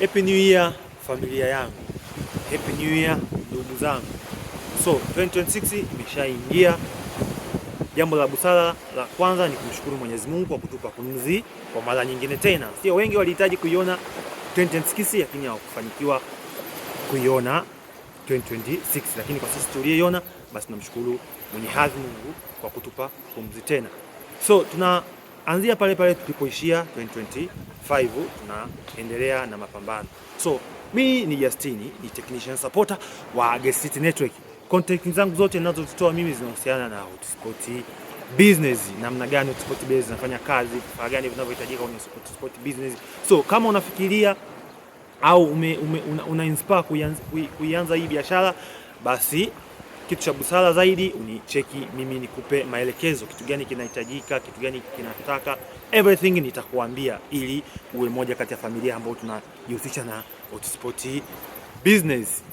Happy New Year familia yangu, Happy New Year ndugu zangu. So 2026 imeshaingia. Jambo la busara la kwanza ni kumshukuru Mwenyezi Mungu kwa kutupa pumzi kwa mara nyingine tena. Sio wengi walihitaji kuiona 2026 lakini hawakufanikiwa kuiona 2026, lakini kwa sisi tuliyoiona, basi tunamshukuru mwenye hadhi Mungu kwa kutupa pumzi tena. So tunaanzia pale pale tulipoishia 2025, tunaendelea na mapambano. So mi ni Justini, ni technician supporter wa Guest Network. Content zangu zote ninazozitoa mimi zinahusiana na hotspot business, namna gani hotspot business inafanya kazi, vifaa gani vinavyohitajika kwenye hotspot business. So kama unafikiria au ume, ume, una inspire kuianza hii biashara, basi kitu cha busara zaidi unicheki mimi nikupe maelekezo, kitu gani kinahitajika, kitu gani kinataka, everything nitakuambia, ili uwe moja kati ya familia ambayo tunajihusisha na hotspot business.